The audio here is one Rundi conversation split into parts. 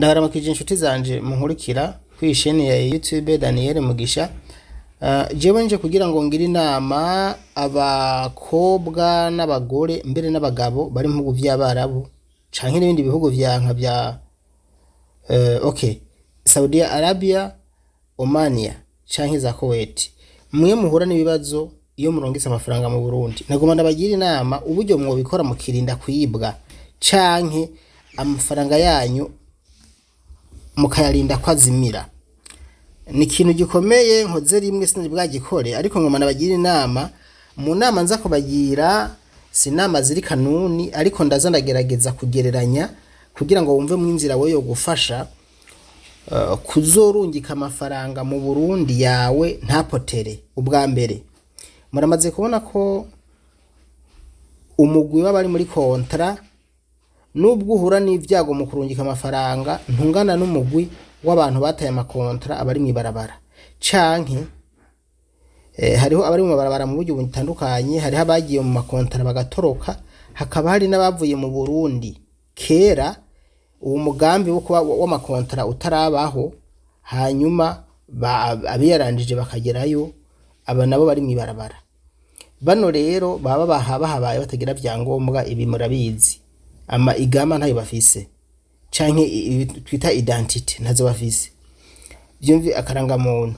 Ndabaramukije inshuti zanje munkurikira kuri chaîne ya YouTube Daniel Mugisha. Jewe nje kugira ngo ngire inama abakobwa n'abagore, mbere n'abagabo bari mu bihugu vy'Abarabu canke n'ibindi bihugu vya nka vya okay, Saudi Arabia, Omania canke za Kuwait. Mwe muhura n'ibibazo iyo murungitse amafaranga mu Burundi. Nagomba ndabagira inama uburyo mwobikora mukirinda kwibwa canke amafaranga yanyu mukayarinda ko azimira. Ni ikintu gikomeye nkoze rimwe, sinari bwagikore, ariko ngoma nabagira inama. Mu nama nza kubagira, si inama ziri kanuni, ariko ndaza ndagerageza kugereranya kugira ngo wumve mwinzira we yo gufasha kuzorungika amafaranga mu Burundi yawe ntapotere. Ubwa mbere, muramaze kubona ko umugwi w'abari muri contrat, nubwo uhura n'ivyago mu kurungika amafaranga, ntungana n'umugwi w'abantu bataye ama contrat, abari mw'ibarabara canke hariho abari mu mabarabara mu buryo butandukanye. Hariho abagiye mu ma contrat bagatoroka, hakaba hari n'abavuye mu Burundi kera uwo mugambi wo kuba w'ama contrat utarabaho, hanyuma abiyarangije bakagerayo. Aba nabo bari mw'ibarabara. Bano rero baba bahabaye batagira vyangombwa, ibi murabizi, ama igama ntayo bafise canke ibi twita identité ntazo bafise, vyumvi akarangamuntu.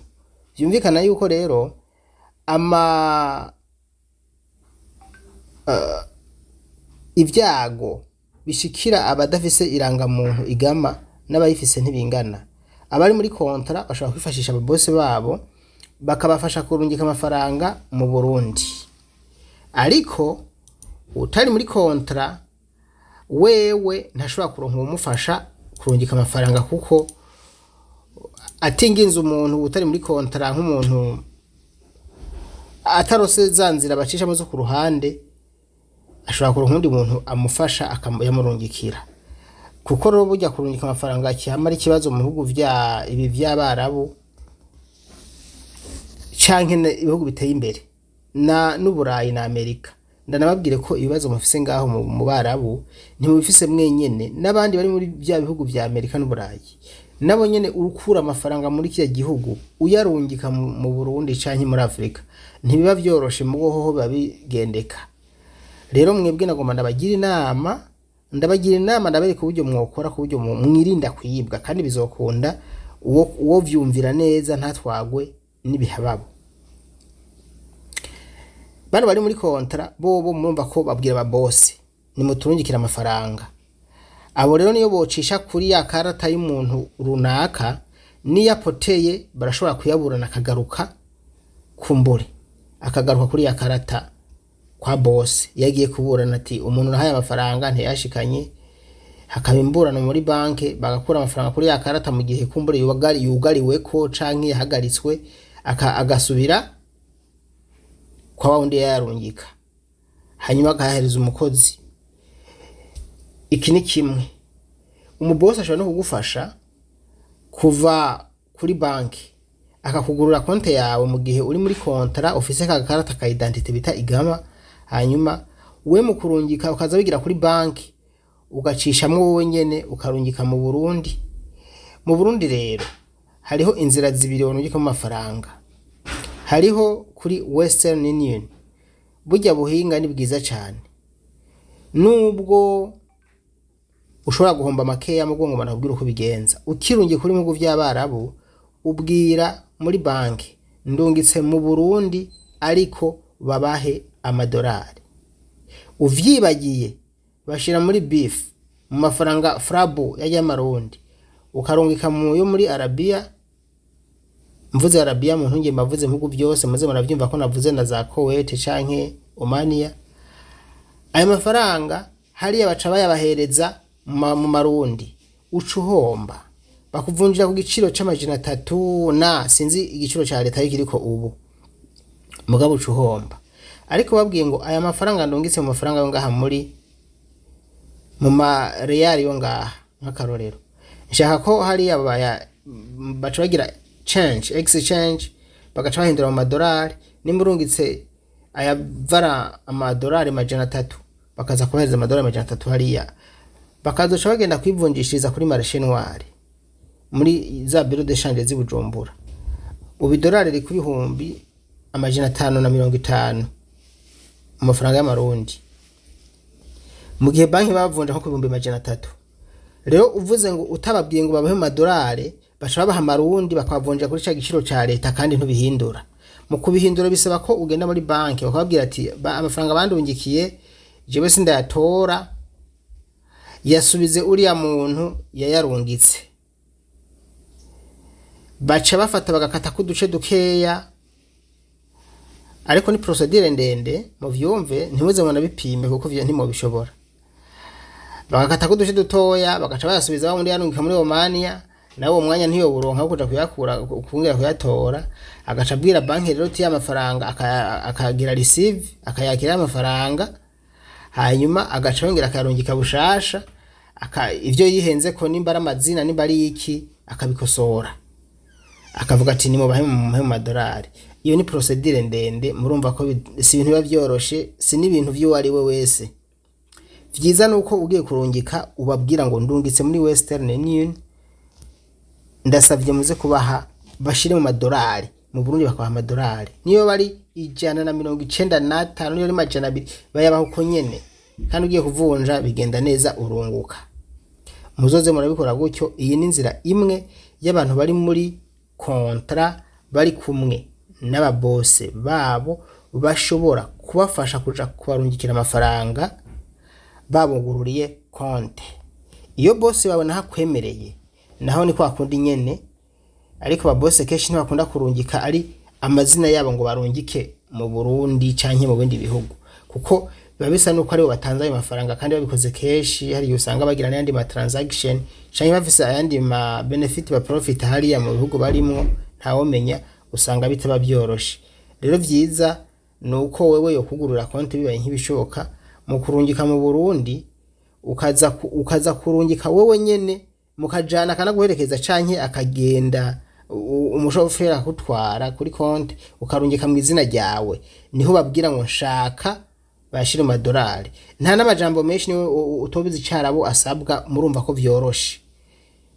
Vyumvikana yuko rero ama ivyago bishikira abadafise irangamuntu igama n'abayifise ntibingana. Abari muri contrat bashobora kwifashisha ababosi babo bakabafasha kurungika amafaranga mu Burundi, ariko utari muri contrat wewe ntashobora kuronka uwumufasha kurungika amafaranga, kuko atinginze umuntu utari muri contrat, nk'umuntu atarose za nzira bacishamo zo ku ruhande, ashobora kuronka uwundi muntu amufasha akamuyamurungikira. Kuko rero burya kurungika amafaranga kihama ari ikibazo mu bihugu vya ibi vy'Abarabu canke ibihugu biteye imbere na n'Uburayi na Amerika. Ndanababwire ko ibibazo mufise ngaho mu Barabu ntimubifise mwenyene, n'abandi bari muri vya bihugu vya Amerika n'Uburayi nabo nyene. Urukura amafaranga muri kiriya gihugu uyarungika mu Burundi canke muri Afrika ntibiba vyoroshe, mugo hoho biba bigendeka. Rero mwebwe nagomba ndabagira inama, ndabagira inama, ndabereka uburyo mwokora ku buryo mwirinda kwibwa, kandi bizokunda uwo vyumvira neza ntatwagwe n'ibihababo. Bano bari muri contrat bobo murumva ko babwira ababosi: "Nimuturungikire amafaranga." Abo rero niyo bocisha kuri ya karata y'umuntu runaka, niyo apoteye barashobora kuyaburana akagaruka kumbure, akagaruka kuri ya karata kwa bosi. Iyo agiye kuburana ati: "Umuntu nahaye amafaranga ntiyashikanye," hakaba imburano muri banke, bagakura amafaranga kuri ya karata mu gihe kumbure yugariweko canke yahagaritswe, agasubira kwa wa wundi yayarungika, hanyuma akayahereza umukozi. Iki ni kimwe. Umubosi ashobora no kugufasha kuva kuri banki akakugurura konte yawe mu gihe uri muri contrat, ufise ka karata ka identité bita igama, hanyuma we mu kurungika ukaza wigira kuri banki, ugacishamwo wowe nyene ukarungika mu Burundi. Mu Burundi rero hariho inzira zibiri worungikamo amafaranga. Hariho kuri Western Union. Burya buhinga ni bwiza cane, nubwo ushobora guhomba makeya mu bwongo. Nakubwira uko bigenza. Ukirungiye kuri bihugu vy'Abarabu, ubwira muri banki: "Ndungitse mu Burundi, ariko babahe amadolari." Uvyibagiye bashira muri beef mu mafaranga frabu y'amarundi, ukarungika mu yo muri Arabiya. Mvuze Arabiya mu ntunge, mbavuze ibihugu byose muze muravyumva ko navuze na za Kuwait canke Omania. Ayo mafaranga hariya baca bayabahereza mu marundi, uca uhomba. Bakuvunjira ku giciro c'300 na sinzi igiciro ca leta kiriko ubu, mugabo uca uhomba. Ariko babwiye ngo aya mafaranga ndungitse mu mafaranga yo ngaha muri mu mareyali yo ngaha, nk'akarorero, nshaka ko hariya baya baca bagira change, exchange, bagaca bahindura mu madolari. Nimba urungitse ayavara amadolari 300, bakaza kubahereza amadolari 300 hariya, bakazoca bagenda kwivunjishiriza kuri marché noir. Muri za bureau de change z'i Bujumbura, ubu idolari riri ku 550,000 mu mafaranga y'amarundi, mu gihe banki bavunja nko ku 300,000. Rero uvuze ngo utababwiye ngo babahe mu madolari, baca babaha amarundi, bakabavunja kuri ca giciro ca leta, kandi ntubihindura. Mu kubihindura bisaba ko ugenda muri banki bakababwira ati: "Amafaranga bandungikiye jewe sindayatora, yasubize uriya muntu yayarungitse." Baca bafata bagakata uduce dukeya, ariko ni procédure ndende, muvyumve, ntimuze munabipime kuko vyo ntimubishobora. Bagakata uduce dutoya, bagaca bayasubiza wa wundi yarungika muri Romania. Nawe uwo mwanya ntiyowuronka wo kuja kuyakura, kongera kuyatora. Agaca abwira banki rero uti amafaranga akagira receive, akayakira amafaranga, hanyuma agaca yongera akayarungika bushasha, ivyo yihenze ko nimba ari amazina, nimba ari iki, akabikosora, akavuga ati: "Nimubahe mu madolari." Iyo ni procédure ndende. Murumva ko si ibintu biba vyoroshe, si n'ibintu vy'uwo ari we wese. Vyiza nuko ugiye kurungika ubabwira ngo: "Ndungitse muri Western Union, ndasavye muze kubaha, bashire mu madolari." Mu Burundi bakabaha amadolari, niyo bari 195, niyo ari 200, bayabaha uko nyene. Kandi ugiye kuvunja bigenda neza, urunguka. Muzoze murabikora gutyo. Iyi ni inzira imwe y'abantu bari muri contrat, bari kumwe n'ababose babo, bashobora kubafasha kuja kubarungikira amafaranga babugururiye konte. Iyo boss bawe naho akwemereye, naho ni kwa kundi nyene, ariko ababose kenshi ntibakunda kurungika ari amazina yabo ngo barungike mu Burundi canke mu bindi bihugu, kuko biba bisa nuko aribo batanze ayo mafaranga. Kandi babikoze kenshi, hari igihe usanga bagira n'ayandi ma transaction canke bafise ayandi ma benefit ba profit hariya mu bihugu barimwo, ntawomenya, usanga bitaba vyoroshe. Rero vyiza ni uko wewe yokugurura konti, bibaye nk'ibishoboka, mu kurungika mu Burundi ukaza kurungika wewe nyene, mukajana, akanaguherekeza canke akagenda umushoferi akutwara kuri konti, ukarungika mu izina ryawe. Niho babwira ngo: "Nshaka bayashire mu madolari." Nta n'amajambo menshi, niwe utobiza icarabu asabwa. Murumva ko vyoroshe,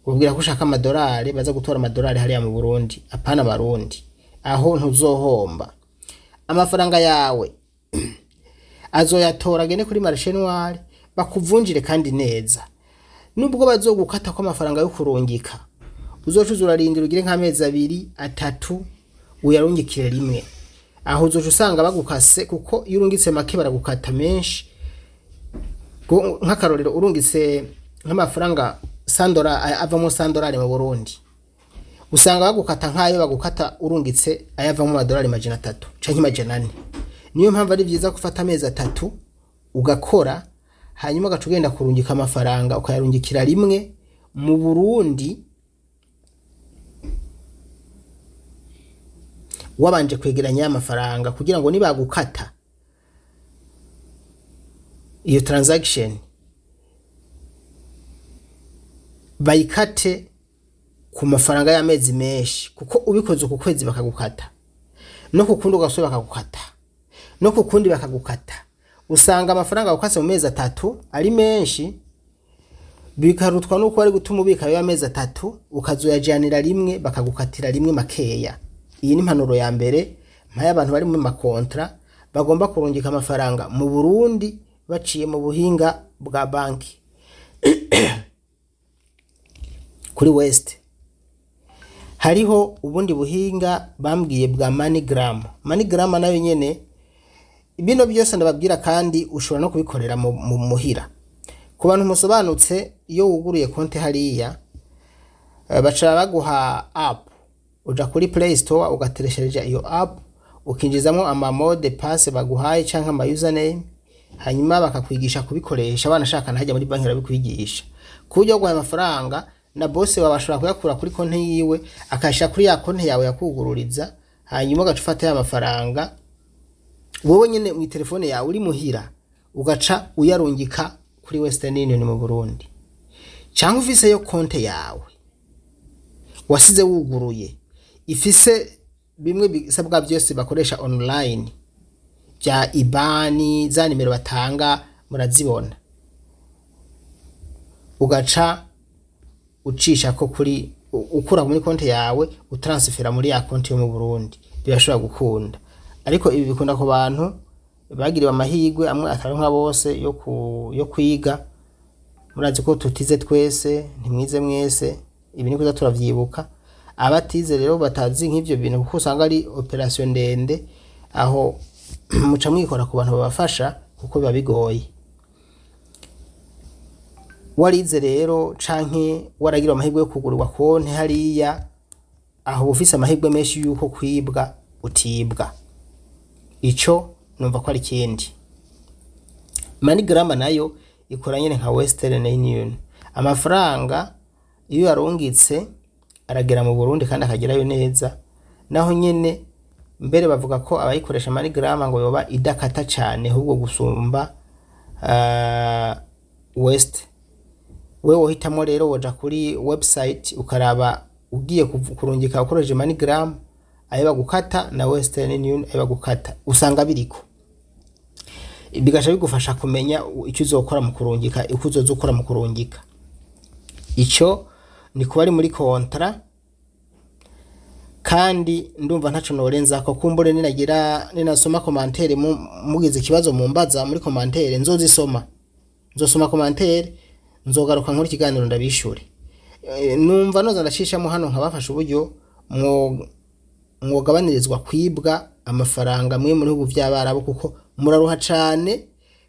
ubwira ko ushaka amadolari, baza gutora amadolari hariya mu Burundi, apana abarundi. Aho ntuzohomba. Amafaranga yawe azoyatora, agende kuri marché noir bakuvunjire kandi neza. Nubwo bazogukata ko amafaranga yo kurungika, uzoca uza urarindira ugire nk'amezi 2, 3, uyarungikire rimwe. Aho uzoca usanga bagukase, kuko iyo urungitse make baragukata menshi. Nk'akarorero, urungitse nk'amafaranga sandora avamo sandorari mu Burundi, usanga bagukata nk'ayo bagukata urungitse ayavamo amadolari 300 canke 400. Niyo mpamvu ari vyiza gufata amezi 3 ugakora, hanyuma ugaca ugenda kurungika amafaranga, ukayarungikira rimwe mu Burundi, wabanje kwegeranya ya mafaranga, kugira ngo nibagukata iyo transaction bayikate ku mafaranga y'amezi menshi. Kuko ubikoze uku kwezi bakagukata, no ku kundi ugasubira bakagukata, no ku kundi bakagukata, usanga amafaranga gukase mu mezi 3 ari menshi, bikarutwa nuko wari gutuma ubika ayo amezi 3, ukazoyajanira rimwe, bakagukatira rimwe makeya. Iyi ni impanuro ya mbere mpaye abantu bari mu makontra bagomba kurungika amafaranga mu Burundi baciye mu buhinga bwa banki kuri West. Hariho ubundi buhinga bambwiye bwa MoneyGram. MoneyGram nayo nyene, bino byose ndababwira, kandi ushobora no kubikorera mu muhira. Ku bantu musobanutse, iyo wuguruye konti hariya, baca baguha app. Uja kuri Play Store, ugatereshereja iyo app, ukinjizamo ama mot de passe baguhaye canke ama username, hanyuma bakakwigisha kubikoresha. Banashaka hajya muri banki barabikwigisha, ku buryo guha amafaranga na boss wawe ashobora kuyakura kuri konti yiwe, akayashira kuri ya konti yawe yakugururiza, hanyuma ugaca ufata ya mafaranga wowe nyene mu telefone yawe uri muhira, ugaca uyarungika kuri Western Union mu Burundi, cyangwa ufiseyo konte yawe wasize wuguruye, ifise bimwe bisabwa byose bakoresha online bya IBAN, za nimero batanga murazibona, ugaca ucisha ko kuri ukura muri konti yawe utransfera muri ya konti yo mu Burundi, birashobora gukunda. Ariko ibi bikunda ku bantu bagiriwe amahirwe amwe atari nka bose yo kwiga. Murazi ko tutize twese, ntimwize mwese, ibi niko turavyibuka. Abatize rero batazi nk'ivyo bintu, kuko usanga ari opération ndende, aho muca mwikora ku bantu babafasha, kuko biba bigoye. Warize rero canke waragira amahirwe yo kugurirwa konti hariya, aho uba ufise amahirwe menshi yuko kwibwa utibwa. Ico numva ko ari ikindi. MoneyGram nayo ikora nyene nka Western Union. Amafaranga iyo yarungitse aragera mu Burundi kandi akagerayo neza. Naho nyene mbere bavuga ko abayikoresha MoneyGram ngo yoba idakata cane ahubwo gusumba West. Wewe wohitamwo rero, woja kuri website ukaraba ugiye kurungika ukoresheje MoneyGram ayo bagukata na Western Union ayo bagukata, usanga biriko, bigaca bigufasha kumenya icyo uzokora mu kurungika, uko uzoza ukora mu kurungika. Ico ni kuba ari muri contrat. Kandi ndumva ntaco norenzako. Kumbure ninagira ninasoma commentaire, mugize ikibazo mumbaza muri commentaire, nzozisoma, nzosoma commentaire, nzogaruka nkora ikiganiro ndabishure. Numva noza ndacishamo hano nkabafasha uburyo mwogabanirizwa kwibwa amafaranga mwe mu bihugu vy'Abarabu, kuko muraruha cane.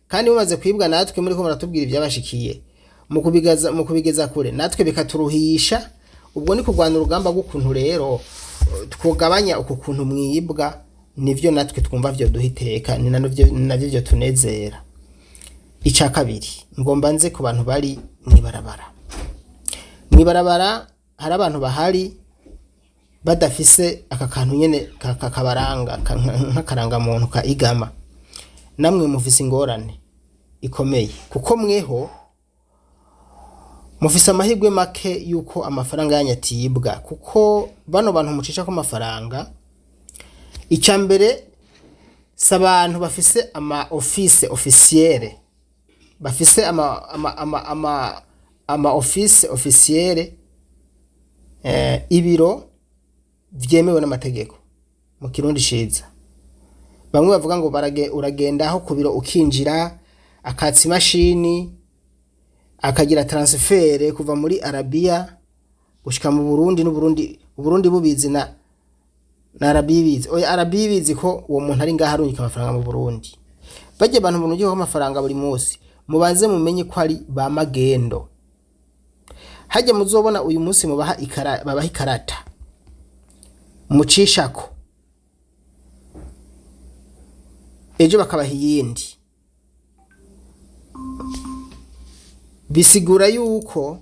Kandi mumaze kwibwa, natwe muriko muratubwira ivyabashikiye, mu kubigeza kure natwe bikaturuhisha. Ubwo ni kurwana urugamba rw'ukuntu rero twogabanya uku kuntu mwibwa. Nivyo natwe twumva vyo duha iteka, ni navyo vyo tunezera. Ica kabiri, ngomba nze ku bantu bari mw'ibarabara. Mw'ibarabara hari abantu bahari badafise aka kantu nyene kabaranga nk'akarangamuntu ka igama. Namwe mufise ingorane ikomeye, kuko mweho mufise amahirwe make yuko amafaranga yanyu atibwa, kuko bano bantu mucishako amafaranga, icya mbere si abantu bafise ama office officiel, bafise ama office officiel, ibiro vyemewe n'amategeko mu Kirundi ciza. Bamwe bavuga ngo uragenda aho ku biro ukinjira, akatsa imashini, akagira transfert kuva muri Arabia gushika mu Burundi, n'Uburundi, Uburundi bubizi na Arabia ibizi. Oya, Arabia ibizi ko uwo muntu ari ngaho arungika amafaranga mu Burundi. Barya abantu murungikaho amafaranga buri munsi, mubanze mumenye ko ari ba magendo. Hajya muzobona uyu munsi mubaha babaha ikarata mucishako, ejo bakabaha iyindi, bisigura yuko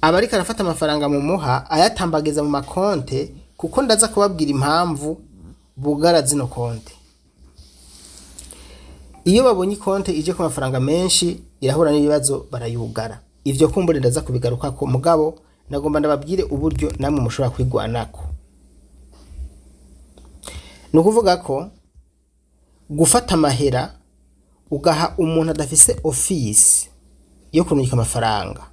abariko arafata amafaranga mu muha ayatambagiza mu makonte, kuko ndaza kubabwira impamvu bugara zino konte. Iyo babonye ikonte ije ku mafaranga menshi irahura n'ibibazo, barayugara. Ivyo kumbure ndaza kubigarukako, mugabo nagomba ndababwire uburyo namwe mushobora kwigwanako. Ni ukuvuga ko gufata amahera ugaha umuntu adafise office yo kurungika amafaranga,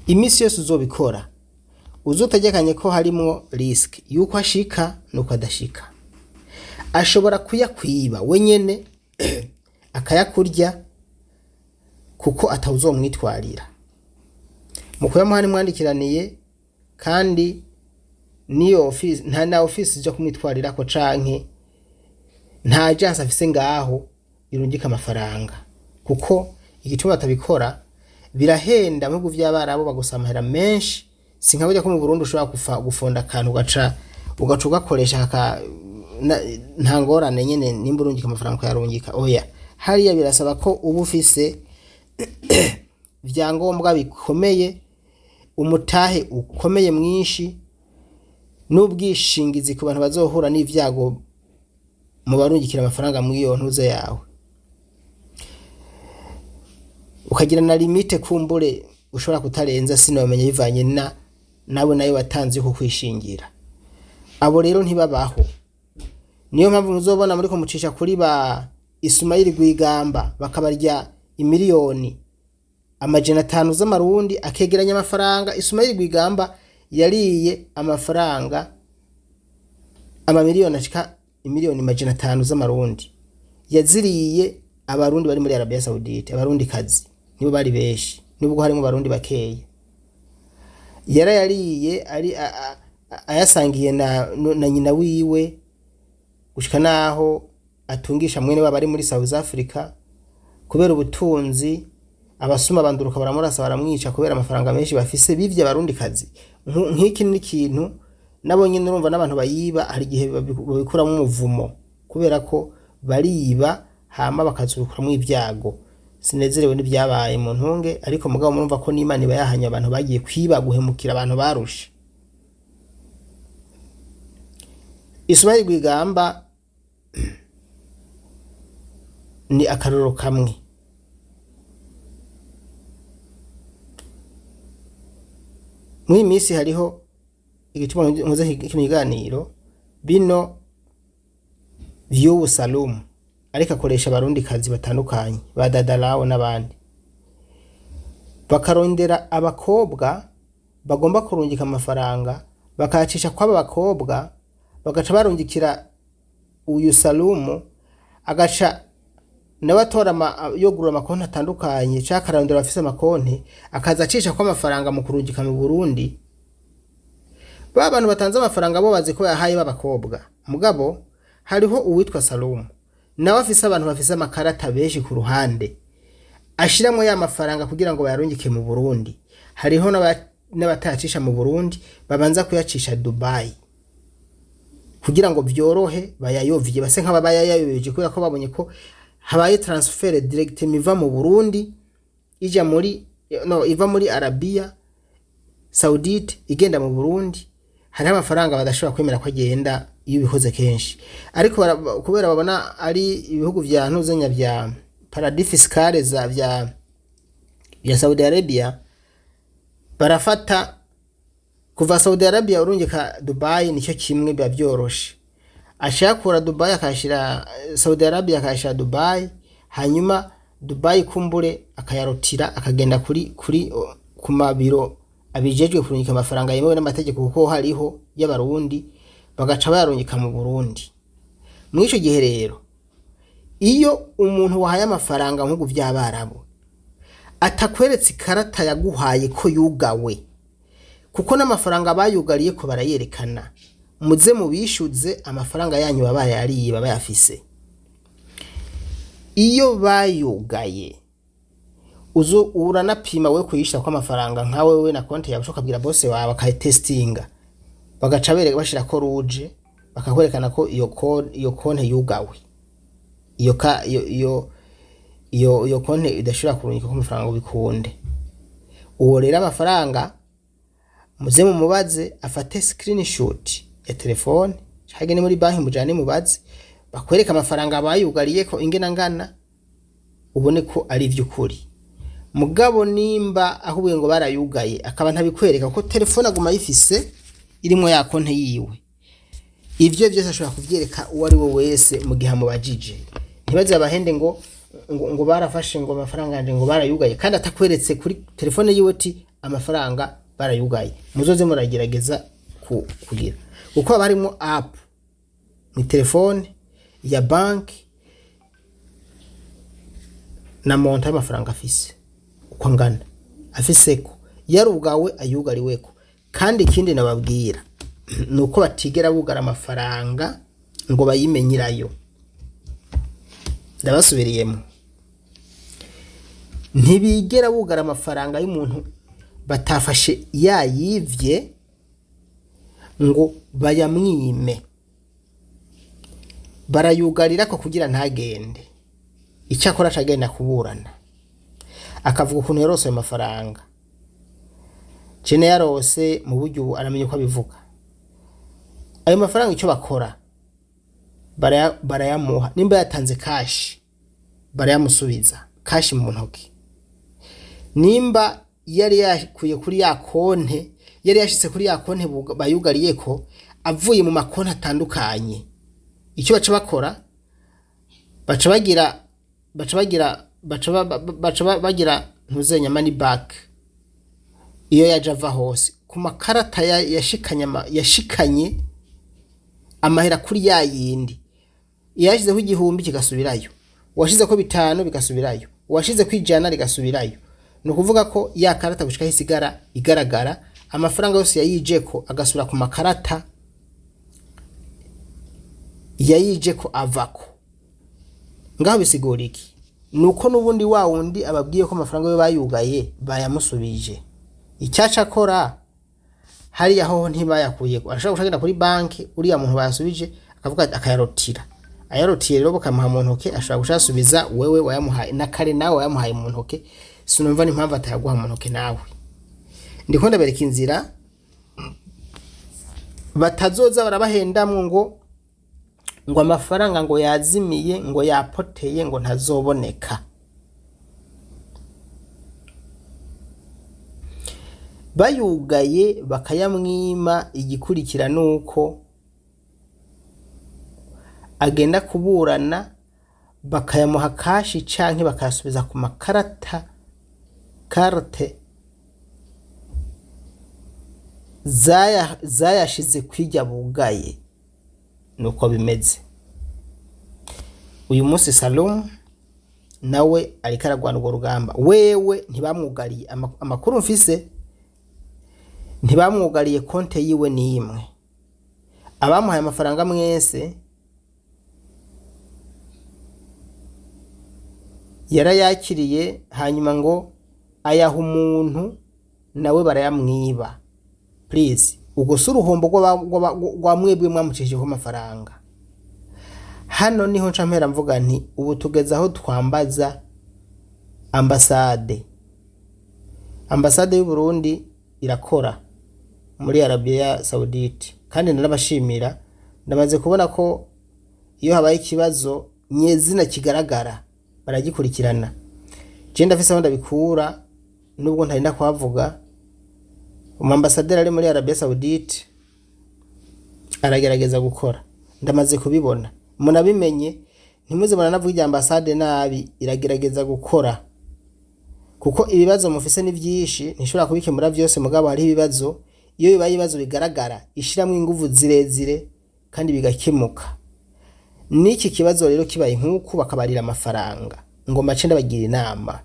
imisi yose uzobikora uzotegekanye ko harimwo risque yuko ashika nuko adashika. Ashobora kuyakwiba wenyene akayakurya, kuko atawuzomwitwarira mu kuyamuha ntimwandikiraniye, kandi niyo office nta na office ija kumwitwarirako, canke nta agence afise ngaho irungika amafaranga. Kuko igituma batabikora, birahenda mu bihugu vy'Abarabu, bagusaba amahera menshi. Si nka burya ko mu Burundi ushobora gufonda akantu ugaca ugakoresha nta ngorane nyene, nimba urungika amafaranga ukayarungika. Oya, hariya birasaba ko uba ufise vyangombwa bikomeye, umutahe ukomeye mwinshi, n'ubwishingizi ku bantu bazohura n'ivyago mu barungikira amafaranga mw'iyo ntuze yawe, ukagira na limite kumbure ushobora kutarenza, sinomenya, bivanye na nawe nayo watanze yo kukwishingira. Abo rero ntibabaho. Niyo mpamvu muzobona muriko mucisha kuri ba Ismail Rwigamba bakabarya imiliyoni. 500 z'amarundi, akegeranya amafaranga. Ismail Rwigamba yariye amafaranga amamiliyoni ashika imiliyoni 500 z'amarundi, yaziriye abarundi bari muri Arabia Saudite. Abarundi kazi nibo bari benshi, nubwo harimo abarundi bakeya. Yarayariye ari ayasangiye na nyina wiwe, gushika naho atungisha mwene wabo ari muri South Africa. Kubera ubutunzi, abasuma banduruka baramurasa, baramwica, kubera amafaranga menshi bafise bivye abarundi kazi. Nk'iki ni ikintu nabo nyene urumva n'abantu bayiba hari igihe babikuramo umuvumo, kubera ko bariba hama bakazukuramwo ibyago. Sinezerewe n'ibyabaye mu ntunge, ariko mugabo murumva ko n'Imana iba yahanye abantu bagiye kwiba, guhemukira abantu barushe. Ismail Rwigamba ni akarorero kamwe. Muri iyi minsi hariho igituma nkoze kino kiganiro, bino vy'ubu Salum ariko akoresha abarundi kazi batandukanye ba Dadalawo n'abandi, bakarondera abakobwa bagomba kurungika amafaranga, bakayacisha kw'aba bakobwa, bagaca barungikira uyu Salumu, agaca nawe atora yugurura amakonti atandukanye canke akarondera abafise amakonti, akaza acisha kw'amafaranga mu kurungika mu Burundi. Ba bantu batanze amafaranga bo bazi ko yahaye b'abakobwa, mugabo hariho uwitwa Salumu nawe afise abantu bafise amakarata benshi ku ruhande, ashiramwo ya mafaranga kugira ngo bayarungike mu Burundi. Hariho n'abatayacisha mu Burundi, babanza kuyacisha Dubai kugira ngo vyorohe bayayovye, base nk'ababayayobeje, kubera ko babonye ko habaye transfert direct iva mu Burundi ija muri, no, iva muri Arabia Saudite igenda mu Burundi. Hariho amafaranga badashobora kwemera ko agenda iyo ubikoze kenshi, ariko kubera babona ari ibihugu vya ntuzenya vya paradis fiscale za vya Saudi Arabia, barafata kuva Saudi Arabia urungika Dubai nicyo kimwe, biba vyoroshe. Ashakura Dubai akayashira Saudi Arabia, akayashira Dubai, hanyuma Dubai kumbure akayarotira, akagenda kuri ku mabiro abijejwe kurungika amafaranga yemewe n'amategeko, kuko hariho y'abarundi, bagaca bayarungika mu Burundi. Muri ico gihe rero, iyo umuntu wahaye amafaranga mu bihugu vy'abarabu atakweretse ikarata yaguhaye ko yugawe, kuko n'amafaranga bayugariye ko barayerekana, muze mubishuze amafaranga yanyu baba yariye, baba yafise. Iyo bayugaye, uzo uranapima we kuyishira ko amafaranga nka wewe na konti yawe, ukabwira boss wawe akayitestinga, bagaca bereka bashira ko rouge, bakakwerekana ko iyo konti yugawe, iyo ka iyo iyo iyo iyo konti idashobora kurungika ko amafaranga ngo bikunde. Uwo rero amafaranga muze mumubaze afate screenshot ya telefone, canke ni muri banki mujane mubaze bakwereka amafaranga bayugariye ko ingena ngana, ubone ko ari ivy'ukuri. Mugabo nimba ahubwiye ngo barayugaye akaba ntabikwereka, kuko telefone aguma ayifise irimwo ya konti yiwe, ivyo vyose ashobora kuvyereka uwo ari we wese mu gihe amubajije. Ntibaze abahende ngo barafashe ngo amafaranga yanje ngo barayugaye, kandi atakweretse kuri telefone yiwe ati amafaranga barayugaye. Muzoze muragerageza kugira, kuko haba harimwo app ni telefone ya banki na monta y'amafaranga afise uko angana, afiseko yarugawe ayugariweko. Kandi ikindi nababwira ni uko batigera bugara amafaranga ngo bayimenyirayo. Ndabasubiriyemo, ntibigera bugara amafaranga y'umuntu batafashe yayivye ngo bayamwime, barayugarira ko kugira ntagende. Icyakora acagenda kuburana akavuga ukuntu yarose ayo mafaranga. Jene yarose mu buryo ubu aramenya uko abivuga ayo mafaranga. Icyo bakora, barayamuha. Nimba yatanze cash, barayamusubiza cash mu ntoki. Nimba yari yakuye kuri ya konte, yari yashitse kuri ya konte bayugariyeko avuye mu makonte atandukanye, icyo baca bakora, baca bagira baca bagira baca ba- ba- baca ba- bagira ntuzenya money back, iyo yaje ava hose ku makarata yashikanye yashikanye amahera kuri ya yindi. Yashyizeho 1000 kigasubirayo, uwashizeko 5 bigasubirayo, uwashizeko 100 rigasubirayo. Ni ukuvuga ko ya karata gushika aho isigara igaragara, amafaranga yose yayijeko agasubira ku makarata yayijeko avako. Ngaho bisigura iki? Nuko n'ubundi wa wundi ababwiye ko amafaranga yo bayugaye bayamusubije. Icyaca akora hariya hoho ntibayakuyeko, arashobora guca agenda kuri banki, uriya muntu bayasubije akavuga ati akayarotira. Ayarotiye rero bakamuha mu ntoke, ashobora guca ayasubiza wewe wayamuhaye, na kare nawe wayamuhaye mu ntoke. Sinumva n'impamvu atayaguha mu ntoke nawe. Ndiko ndabereka inzira batazoza barabahendamwo ngo amafaranga ngo yazimiye, ngo yapoteye, ngo ntazoboneka. Bayugaye bakayamwima, igikurikira nuko agenda kuburana bakayamuha kashi canke bakayasubiza ku makarata carte zayashize kwirya bugaye. Nuko bimeze. Uyu munsi Salum nawe ariko aragwana urwo rugamba. Wewe ntibamwugariye, amakuru mfise ntibamwugariye konte yiwe n'imwe. Abamuhaye amafaranga mwese yarayakiriye, hanyuma ngo ayaha umuntu nawe barayamwiba. Please, ubwo si uruhombo rwa mwebwe mwamucishijeho amafaranga. Hano niho nca mpera mvuga nti ubu tugeze aho twambaza ambasade. Ambasade y'u Burundi irakora muri Arabia Saudite, kandi ndarabashimira. Ndamaze kubona ko iyo habaye ikibazo nyezina kigaragara baragikurikirana. Je ndafise aho ndabikura nubwo ntarinda kuhavuga. Umwambasaderi ari muri Arabia Saudite aragerageza gukora, ndamaze kubibona. Munabimenye, ntimuze muranavuga irya ambasade nabi, iragerageza gukora. Kuko ibibazo mufise ni vyinshi, ntishobora kubikemura vyose, mugabo hariho ibibazo, iyo bibaye ibibazo bigaragara ishiramwo inguvu zirezire kandi bigakemuka. N'iki kibazo rero kibaye nk'uku bakabarira amafaranga, ngo mace ndabagira inama,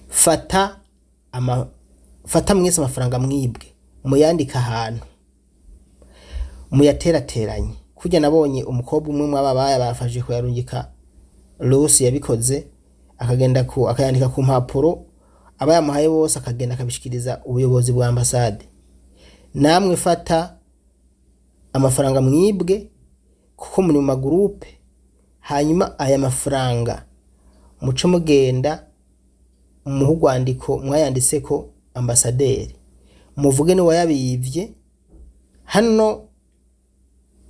fata mwese amafaranga mwibwe, muyandike ahantu, muyaterateranye. Kurya nabonye umukobwa umwe mwaba baya bafashije kuyarungika, Rose yabikoze, akagenda ku akayandika ku mpapuro, abayamuhaye bose akagenda akabishikiriza ubuyobozi bwa ambasade. Namwe fata amafaranga mwibwe kuko muri mu magurupe, hanyuma aya mafaranga muce mugenda muhe urwandiko mwayanditseko ambasaderi, muvuge n'uwayabivye. Hano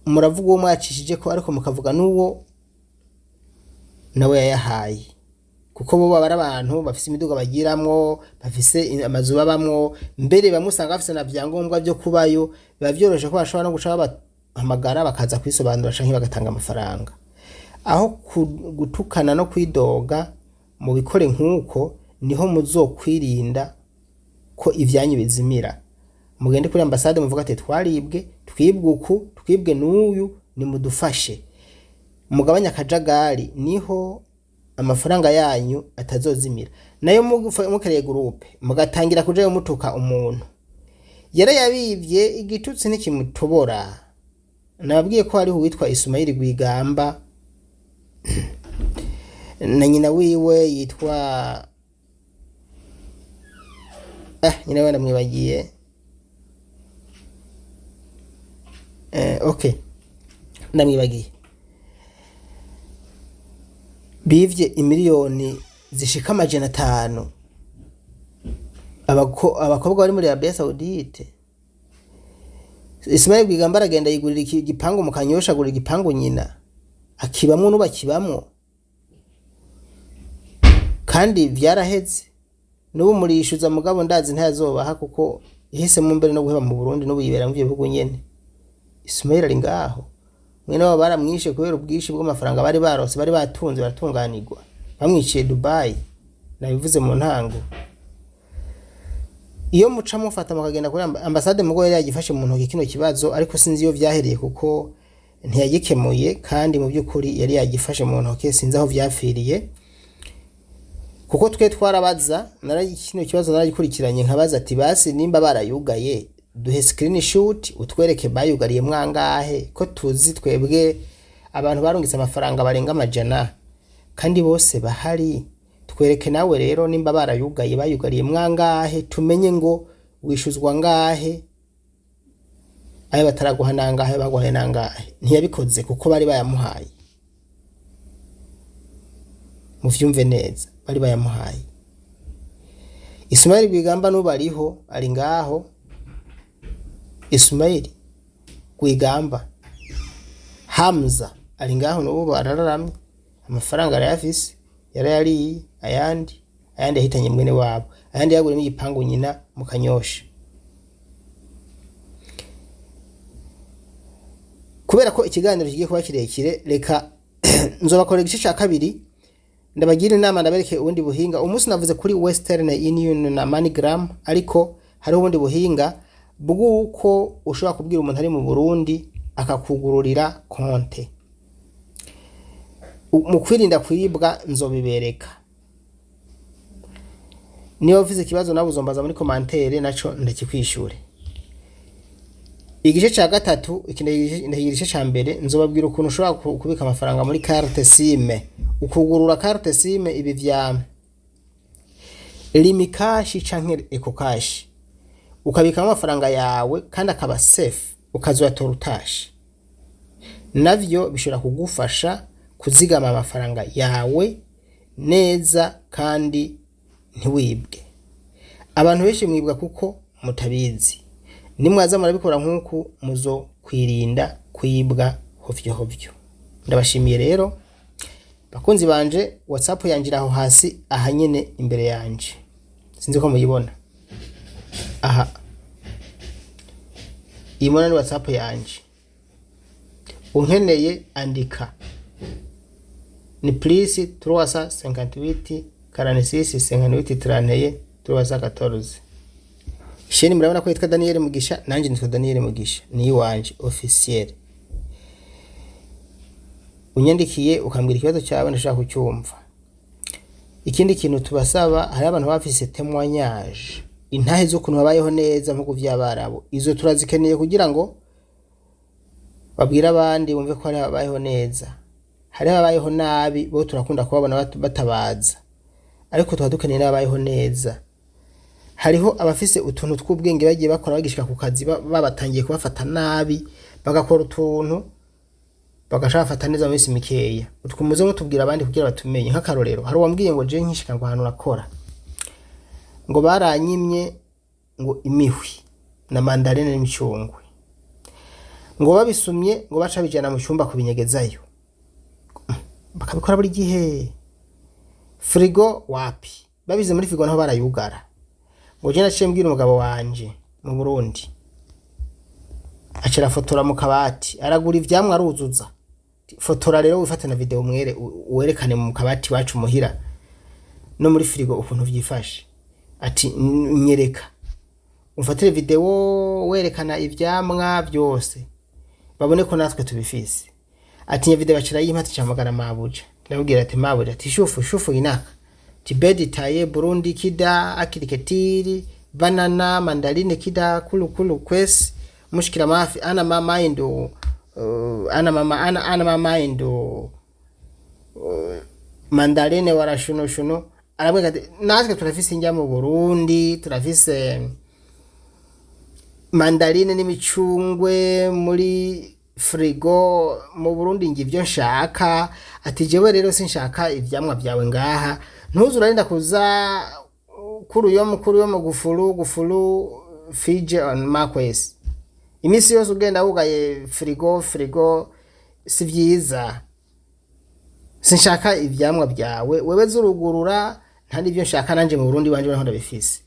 muravuga uwo mwacishijeko, ariko mukavuga n'uwo nawe yayahaye, kuko bo baba ari abantu bafise imiduga bagiramwo, bafise amazu babamwo, mbere bamwe usanga bafise na vyangombwa vyo kubayo. Biba vyoroshe ko bashobora no guca babahamagara bakaza kwisobanura canke bagatanga amafaranga. Aho gutukana no kwidoga, mubikore nk'uko niho muzokwirinda ko ivyanyu bizimira. Mugende kuri ambasade muvuga ati twaribwe, twibwe uku, twibwe n'uyu, nimudufashe, mugabanye akajagari, niho amafaranga yanyu atazozimira. Nayo mukereye gurupe mugatangira kujayo mutuka umuntu yarayabivye, igitutsi ntikimutobora. Nababwiye ko hariho uwitwa Ismail Rwigamba na nyina wiwe yitwa nyina wiwe ndamwibagiye. Okay, ndamwibagiye. Bivye imiliyoni zishika 500 abakobwa bari muri Arabia Saudite. Ismail Rwigamba aragenda yigurira igipangu mu Kanyosha, agurira igipangu nyina akibamwo n'ubu akibamwo, kandi vyaraheze. N'ubu murishuza, mugabo ndazi ntayazobaha kuko yahisemo mbere no guheba mu Burundi, n'ubu yibera mu bihugu nyene. Ismail ari ngaho, mwene wabo baramwishe kubera ubwinshi bw'amafaranga bari barose, bari batunze, baratunganirwa, bamwiciye Dubai. Nabivuze mu ntango, iyo muca mufata mukagenda kuri ambasade, mugo yari yagifashe mu ntoki kino kibazo, ariko sinzi iyo vyahereye kuko ntiyagikemuye. Kandi mu by'ukuri yari yagifashe mu ntoki, sinzi aho vyapfiriye, kuko twe twarabaza. Kino kibazo naragikurikiranye, nkabaza ati: "Basi nimba barayugaye, duhe screenshot utwereke bayugariye mwangahe, ko tuzi twebwe abantu barungitse amafaranga barenga amajana kandi bose bahari. Twereke nawe rero nimba barayugaye, bayugariye mwangahe, tumenye ngo wishuzwa ngahe, ayo bataraguha nangahe, baguhaye nangahe." Ntiyabikoze kuko bari bayamuhaye. Muvyumve neza, bari bayamuhaye. Ismail Rwigamba n'ubu ariho, ari ngaho. Ismail Rwigamba Hamza ari ngaho n'ubu arararamye, amafaranga arayafise, yarayariye, ayandi yahitanye mwene wabo, ayandi yaguriyemo igipangu nyina mu Kanyosha. Kubera ko ikiganiro kigiye kuba kirekire, reka nzobakorera igice ca kabiri, ndabagira inama, ndabereke ubundi buhinga. Umunsi navuze kuri Western Union na MoneyGram, ariko hariho ubundi buhinga bw'uko ushobora kubwira umuntu ari mu Burundi akakugururira konte mu kwirinda kwibwa. Nzobibereka. Niba ufise ikibazo nawe uzombaza muri commentaire, naco ndakikwishure. Igice ca gatatu iki, ndakigira igice ca mbere. Nzobabwira ukuntu ushobora kubika amafaranga muri carte SIM, ukugurura carte SIM, ibi vya Lumicash canke EcoCash, ukabikamo amafaranga yawe kandi akaba safe, ukazoyatora utashe. Navyo bishobora kugufasha kuzigama amafaranga yawe neza kandi ntiwibwe. Abantu benshi mwibwa kuko mutabizi. Nimwaza murabikora nk'uku, muzo kwirinda kwibwa hovyo hovyo. Ndabashimiye rero, bakunzi banje. WhatsApp yanje iri aho hasi, aha nyene imbere yanje, sinzi ko muyibona aha. Iyi mubona ni WhatsApp yanje. Unkeneye andika, ni +358 46 58 31 314. Chaîne murabona ko yitwa Daniel Mugisha, nanje nitwa Daniel Mugisha, ni iwanje officiel. Unyandikiye ukambwira ikibazo cyawe, ndashaka kucyumva. Ikindi kintu tubasaba, hari abantu bafise témoignage, intahe z'ukuntu babayeho neza nkuko vy'Abarabu. Izo turazikeneye kugira ngo babwire abandi bumve ko hari ababayeho neza. Hari ababayeho nabi, bo turakunda kubabona batabaza, ariko tuba dukeneye n'ababayeho neza. Hariho abafise utuntu tw'ubwenge bagiye bakora bagishika ku kazi, babatangiye kubafata nabi, bagakora utuntu bagaca bafata neza mu minsi mikeya. Utwo muze mutubwira abandi kugira batumenye. Nk'akarorero, hari uwambwiye ngo: "Je nkishika ngo ahantu nakora, ngo baranyimye ngo imihwi na mandarine n'imicungwe, ngo babisumye ngo baca bijana mu cyumba kubinyegezayo, bakabikora buri gihe. Frigo wapi, babize muri frigo naho barayugara. Ngo je naciye mbwira umugabo wanje mu Burundi, aca arafotora mu kabati, aragura ivyamwa aruzuza. Fotora rero, wifate na video, mwere werekane mu kabati wacu muhira no muri frigo ukuntu vyifashe." Ati: "Nyereka, umfatire video werekana ivyamwa byose, babone ko natwe tubifise." Ati: "Nya video." Bacira yimpa. Ati: "Camagara mabuja, ndabwira." Ati: "Mabuja," ati, "شوف شوف هناك تبدي taye Burundi كده أكل كتير, banana, mandarine, كده كله كله كويس, مشكلة ما في. أنا ما ما عنده أنا ما أنا أنا ما عنده mandarine wala شنو شنو." Arabwira ati: "Natwe turafise indya mu Burundi, turafise mandarine n'imicungwe muri frigo mu Burundi, ngi ivyo nshaka." Ati: "Jewe rero sinshaka ivyamwa vyawe ngaha, ntuze urarinda kuza kuri uyo mu gufuru gufuru fije on makwesi imisi yose ugenda wugaye frigo. Frigo si vyiza, sinshaka ivyamwa vyawe, wewe zurugurura, nta n'ivyo nshaka, nanje mu Burundi wanje naho ndabifise."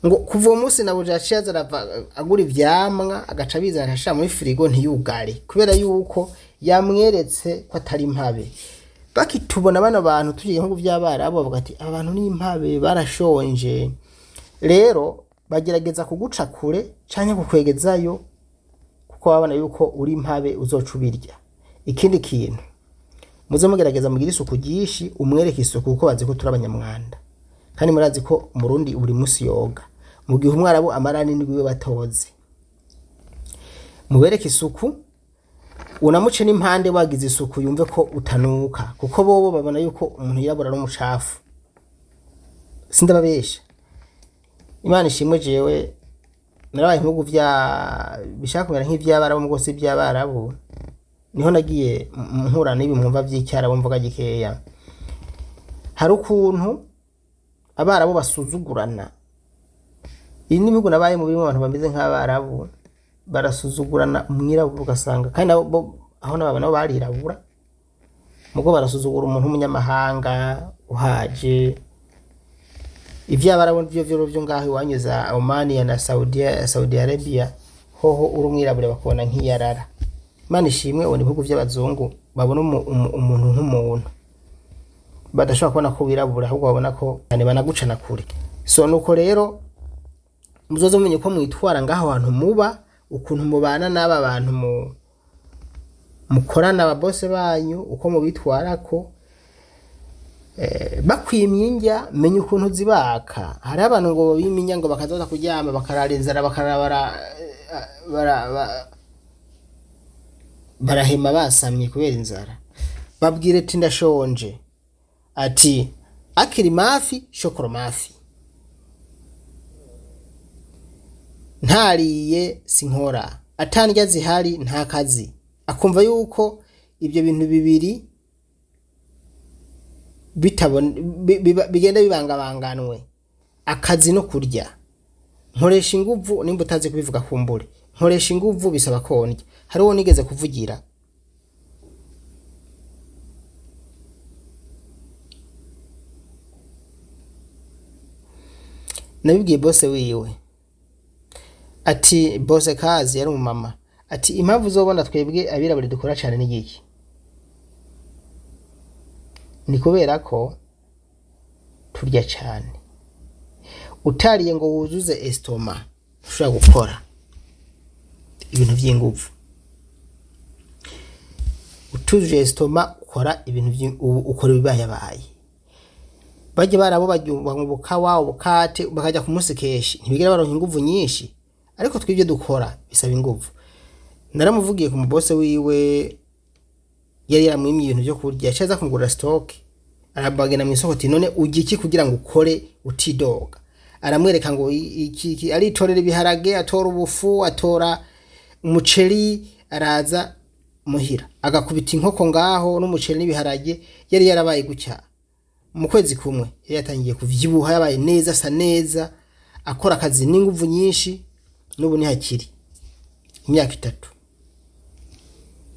Ngo kuva uwo munsi nabuja yaciye aza arava agura ivyamwa, agaca abizana, agashira muri frigo ntiyugare, kubera yuko yamweretse ko atari mpabe. Bakitubona bano bantu tugiye nko vy'abarabu, bavuga ati aba bantu ni impabe, barashonje. Rero bagerageza kuguca kure canke kukwegezayo, kuko babona yuko uri impabe, uzoca ubirya. Ikindi kintu, muze mugerageza mugire isuku ryinshi, umwereke isuku, kuko bazi ko turi abanyamwanda, kandi murazi ko Umurundi buri munsi yoga, mu gihe umwarabu amara n'indwi iwe batoze. Mubereke isuku, unamuce n'impande wagize isuku, yumve ko utanuka, kuko bobo babona yuko umuntu yirabura ari umucafu. Sindababesha, Imana ishimwe, jewe narabaye ibihugu vya bishaka kumera nk'ivy'Abarabu, mu rwose ivy'Abarabu niho nagiye mpura n'ibi mwumva vy'icyarabu mvuga gikeya. Hari ukuntu Abarabu basuzugurana. Iyi ni ibihugu nabaye mu birimo abantu bameze nk'Abarabu, barasuzugurana. Umwirabura ugasanga kandi nabo aho nabo nabo barirabura, mugo barasuzugura umuntu w'umunyamahanga uhaje. Ivy'Abarabu vyo vyo ngaho iwanyu za Oman na Saudi Arabia, hoho uri umwirabura bakubona nk'iyarara. Imana ishimwe, ubona ibihugu vy'abazungu babona umuntu nk'umuntu, badashobora kubona ko wirabura, ahubwo babona ko cyane banagucana kure. So nuko rero muzoze mumenye uko mwitwara ngaho hantu muba, ukuntu mubana n'aba bantu mukorana, ababose banyu, uko mubitwarako. Bakwimye indya, menya ukuntu zibaka. Hariho abantu ngo biminya ngo bakazoza kuryama bakarara inzara, bakarara barahema basamye kubera inzara. Babwire ati ndashonje, ati akiri mafi shokoro mafi, ntariye sinkora, atandya zihari nta kazi. Akumva yuko ibyo bintu bibiri bigenda bibangabanganwe, akazi no kurya. Nkoresha inguvu, nimba utazi kubivuga kumbure, nkoresha inguvu bisaba kondya. Hari uwo nigeze kuvugira, nabibwiye bose wiwe, ati bose kazi yari umumama, ati impamvu uzobona twebwe abirabure dukora cyane ni iki? Ni kubera ko turya cyane. Utariye ngo wuzuze estomac, ushobora gukora ibintu by'inguvu. Utujuje estomac, ukora ibintu ukora ibibayabaye. Bajya barabo banywa ubukawa, ubukate, bakajya ku munsi kenshi, ntibigera baronka inguvu nyinshi. Ariko twibyo dukora bisaba inguvu. Naramuvugiye ku mubose wiwe, yari yaramwimye ibintu byo kurya, yaciye aza kumugurira stock. Arabagenda mu isoko, ati none urya iki kugira ngo ukore utidoga? Aramwereka ngo iki iki, aritorera ibiharage, atora ubufu, atora umuceri, araza muhira agakubita inkoko ngaho n'umuceri n'ibiharage. Yari yarabaye gutya, mu kwezi kumwe yari yatangiye kuvyibuha, yabaye neza, asa neza, akora akazi n'inguvu nyinshi. N'ubu ntihakiri imyaka 3.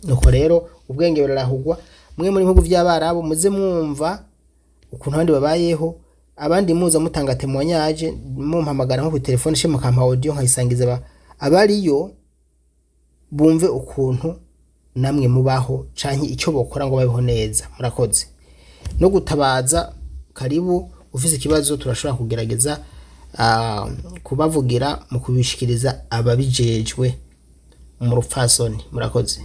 Nuko rero ubwenge burarahugwa. Mwe muri bihugu vy'Abarabu, muze mwumva ukuntu abandi babayeho. Abandi muza mutanga témoignage, mumpamagara nko ku telefone she, mukampa audio nkayisangiza abariyo, bumve ukuntu namwe mubaho canke icyo bokora ngo babeho neza. Murakoze. No gutabaza, karibu. Ufise ikibazo turashobora kugerageza kubavugira mu kubishikiriza ababijejwe mu rupfasoni. Murakoze.